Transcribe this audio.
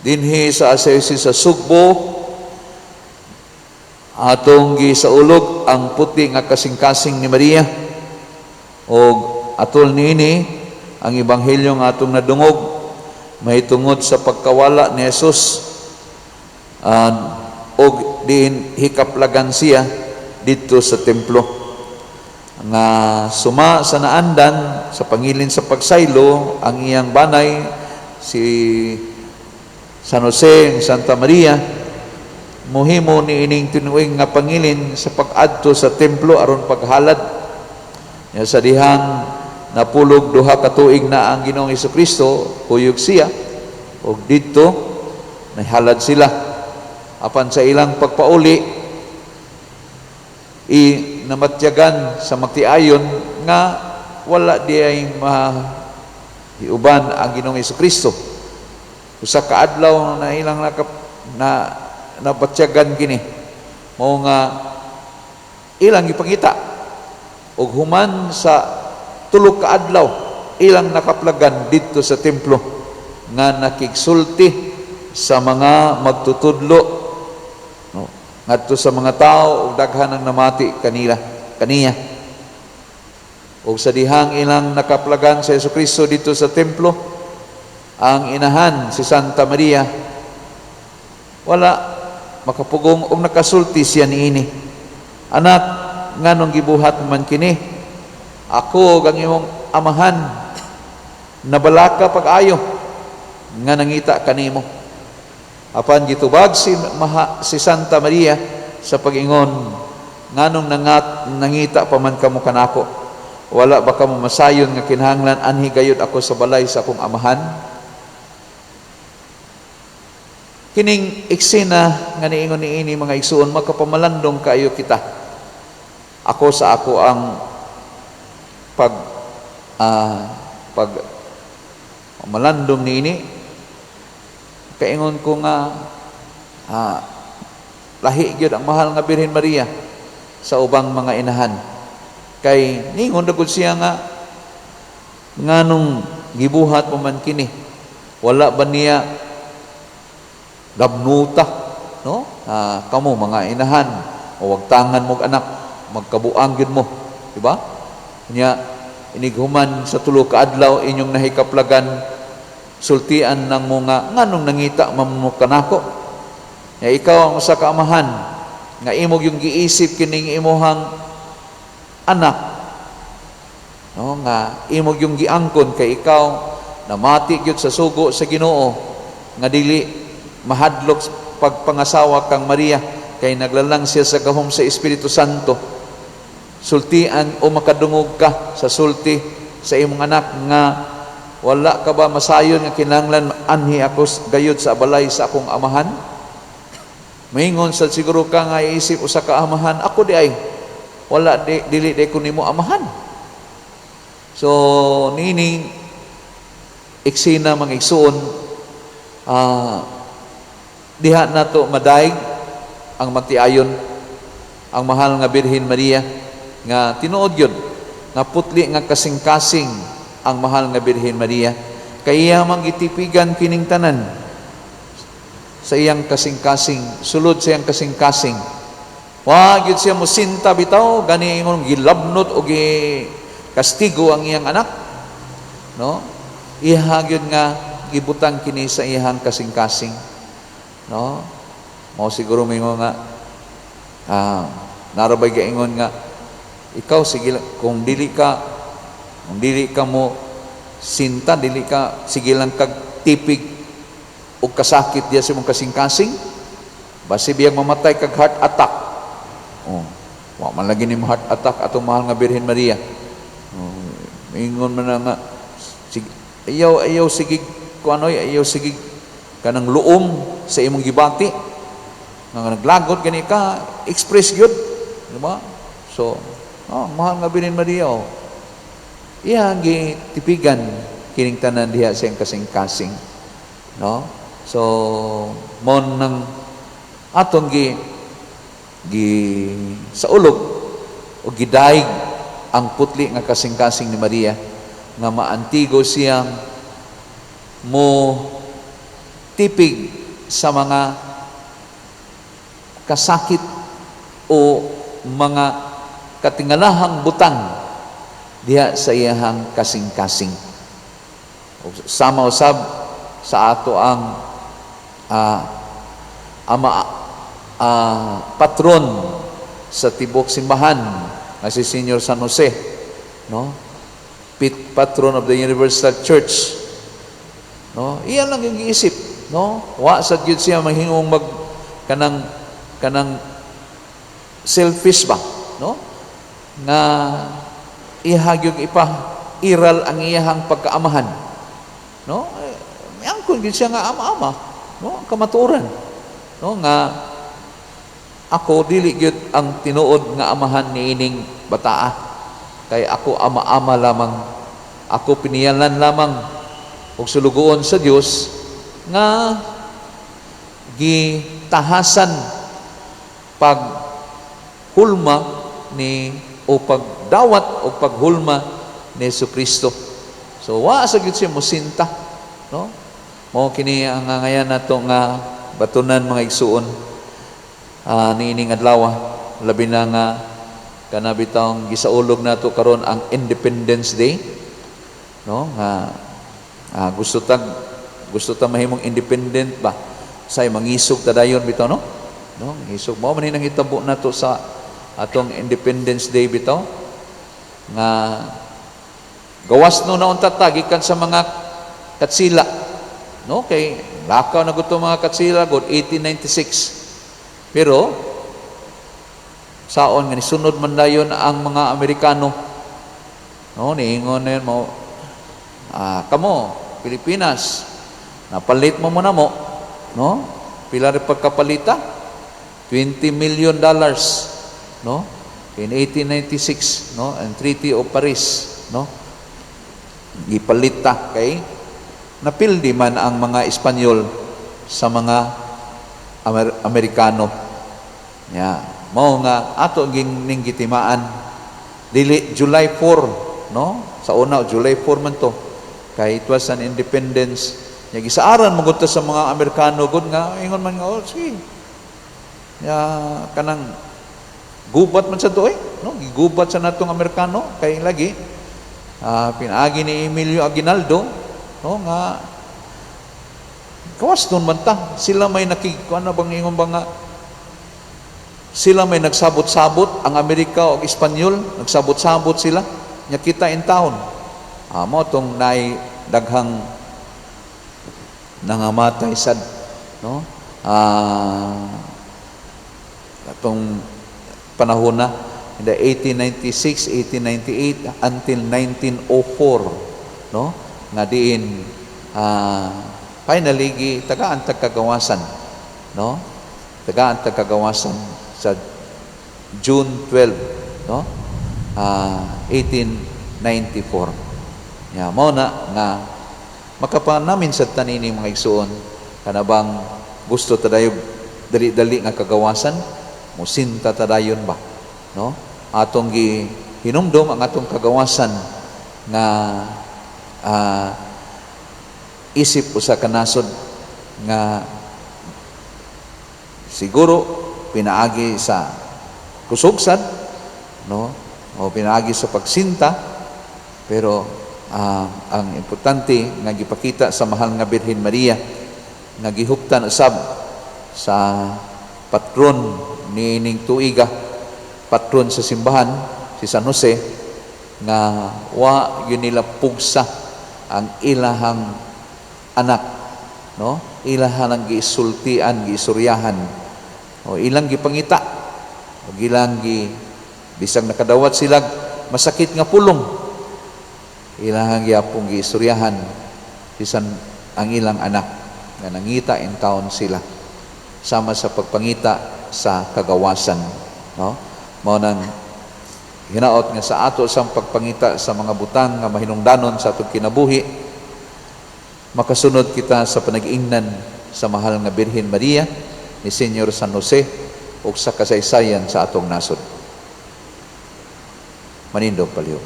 Dinhi sa Archdiocese sa Sugbo, atong gisaulog ang putli nga kasing-kasing ni Maria og atol niini ang ebanghelyo nga atong nadungog mahitungod sa pagkawala ni Jesus og diin hikaplagan siya didto sa templo nga suma sa naandan sa pangilin sa pagsaylo. Ang iyang banay, si San Jose, Santa Maria, muhimo ni ining tinuig nga pangilin sa pag-adto sa templo aron paghalad. Ya, sa dihang napulog 2 ka tuig na ang Ginoong Kristo, kuyog siya og didto nahalad sila. Apan sa ilang pagpauli, i namatyagan sa magtiayon nga wala di ay mahiuban ang Ginoong Kristo. Usa ka adlaw na ilang na nabatyagan kini, mao nga ilang gipangita ug human sa 3 ka adlaw ilang nakaplagan didto sa templo nga nakigsulti sa mga magtutudlo, no, ngadto sa mga tao ug daghan ang namati kanila kaniya. Ug sa dihang ilang nakaplagan sa Kristo didto sa templo, ang inahan, si Santa Maria, wala makapugong og nakasulti siya niini, "Anak, nganong gibuhat man kini? Ako ug ang imong amahan nabalaka pag-ayo nga nangita kanimo." Apan gitubag si Santa Maria sa pag-ingon, "Nganong nangita pa man kamo kanako? Wala ba kamo masayon nga kinahanglan anhi gayud ako sa balay sa akong amahan?" Kining eksena nga niingon niini, mga igsuon, makapamalandong kaayo kita. Ako sa ako ang pag malandong niini, kaingon ko nga lahi gyud ang mahal nga Birhen Maria sa ubang mga inahan kay ningon gud siya nga, "Nganong gibuhat mo man kini? Wala ba niya labnuta?" No, kamo mga inahan o wagtangan mo anak, magkabuang gyud mo, di ba? Nya inighuman sa 3 ka adlaw inyong nahikaplagan, sultian ng mo nga, "Nganong nangita man mo kanako?" Nya ikaw ang usa ka amahan nga imo yung giisip kining imuhang anak, no, nga imo yung giangkon kay ikaw namati gyud sa sugo sa Ginoo nga dili mahadlok pagpangasawa kang Maria kay naglalang siya sa gahom sa Espiritu Santo. Sultian o makadungog ka sa sulti sa imong anak nga, "Wala ka ba masayon nga kinahanglan anhi ako gayud sa balay sa akong amahan?" Maingon sa siguro ka nga isip usa ka amahan, "Ako di ay wala di, dili di ko nimo amahan." So nining eksena, mga igsuon, diha nato madaig ang magtiayon, ang mahal nga Birhen Maria, nga tinuod yun nga putli nga kasing-kasing ang mahal nga Birhen Maria kay iya mang gitipigan kining tanan sa iyang kasing-kasing, sulod sa iyang kasing-kasing. Wa gyud siya mosinta bitaw gani ingon gilabnot o gi kastigo ang iyang anak, no? Iha gyud nga gibutang kini sa iyang kasing-kasing, no? Mao siguro may nga narabay gaingon nga ikaw, sige lang, kung dili ka mo sinta, dili ka, sige lang kag tipig og kasakit diya sa imong kasing-kasing, basi biyang mamatay kag heart attack. Oh, wa man lagi ni heart attack atong mahal nga Birhen Maria. Oh, ingon man na nga sige, ayaw ayaw sige kuanoy, ayaw sige kanang luom sa imong gibati nga naglagot gani ka, express gyud, di ba? So, oh, mahal nga Birhen Maria, oh, iya gitipigan kining tanan diha sa iyang kasing-kasing, no? So mon nang atong gi gi saulog o gidaig ang putli nga kasing-kasing ni Maria nga maantigo siyang mo Tipig sa mga kasakit o mga katingalahang butang diha sa iyahang kasing-kasing. Sama usab sa ato ang ama, patron sa tibok simbahan nga si Senior San Jose, no, pit patron of the Universal Church, no? Iyan lang yung giisip, no? Wa sa gyud siya mahimong mag kanang selfish ba, no, nga iha gyud ipa iral ang iyahang pagkaamahan, no? Eh, angkon gyud siya nga ama-ama, no, ang kamatuoran, no, nga ako dili gyud ang tinuod nga amahan niining bataa kay ako ama-ama lamang, ako piniyalan lamang og sulugoon sa Dios nga gitahasan pag hulma ni o pagdawat o paghulma ni Kristo. So wa sa gyud siya mosinta, no? Mao kini ang ngayan nato nga batunan, mga igsuon, niining adlaw, labi na nga kana bitawng gisaulog nato karon ang Independence Day, no, nga gusto ta mahimong independent ba, say mangisog ta dayon bitaw, no? Ngisog. Mao man ni nangitabo nato sa atong Independence Day bitaw, nga gawas no na unta ta gikan sa mga katsila, no, kay lakaw na gusto mga katsila god 1896, pero saon nga nisunod man dayon ang mga Amerikano, no? Niingon na yun mo, kamo Pilipinas, napalit mo mo na mo, no? Pila rin pagkapalita? $20 million, no, in 1896, no, ang Treaty of Paris, no? Gipalit ta kay napildi man ang mga Espanyol sa mga Amerikano. Ya, mao nga ato ging ning gitimaan dili July 4, no? Sa una July 4 man to kay it was an independence. Nya gisaaran mo gud ta sa mga Amerikano gud nga ingon man nga, oh, sige. Ya, kanang gubat man sa to eh, no? Gigubat sa natong Amerikano kay lagi pinaagi ni Emilio Aguinaldo, no, nga kawas nun man ta. Sila may nakig ano bang ingon ba nga sila may nagsabot-sabot, ang Amerika o Espanyol, nagsabot-sabot sila nya kita in town, mao tong naay daghang nangamatay sad, no, atong panahon na in the 1896, 1898 until 1904, no, nga diin finally gi tagaan tagkagawasan, no? Tagaan tagkagawasan sa June 12, no, 1894. Ya, mao na nga makapanamin sa tanini, mga igsuon, kanabang gusto tadayo dali-dali nga kagawasan, musinta tadayon ba, no? Atong gi hinumdom ang atong kagawasan nga isip usa ka nasod nga siguro pinaagi sa kusugsad, no, o pinaagi sa pagsinta, pero ang importante nga gipakita sa mahal nga Birhen Maria nga gihuptan usab sa patron niining tuiga, patron sa simbahan si San Jose, nga wa yun nila pugsa ang ilahang anak, no? Ilahan ang gisultian, giisuryahan o ilang gipangita o ilang gi bisag nakadawat sila masakit nga pulong, ilahang gyapong giistoryahan bisan ang ilang anak nga nangita in town sila sama sa pagpangita sa kagawasan, no? Mao nang hinaot nga sa ato sang pagpangita sa mga butang nga mahinungdanon sa atong kinabuhi, makasunod kita sa panag-ingnan sa mahal nga Birhen Maria, ni Senyor San Jose ug sa kasaysayan sa atong nasod. Manindog palihog.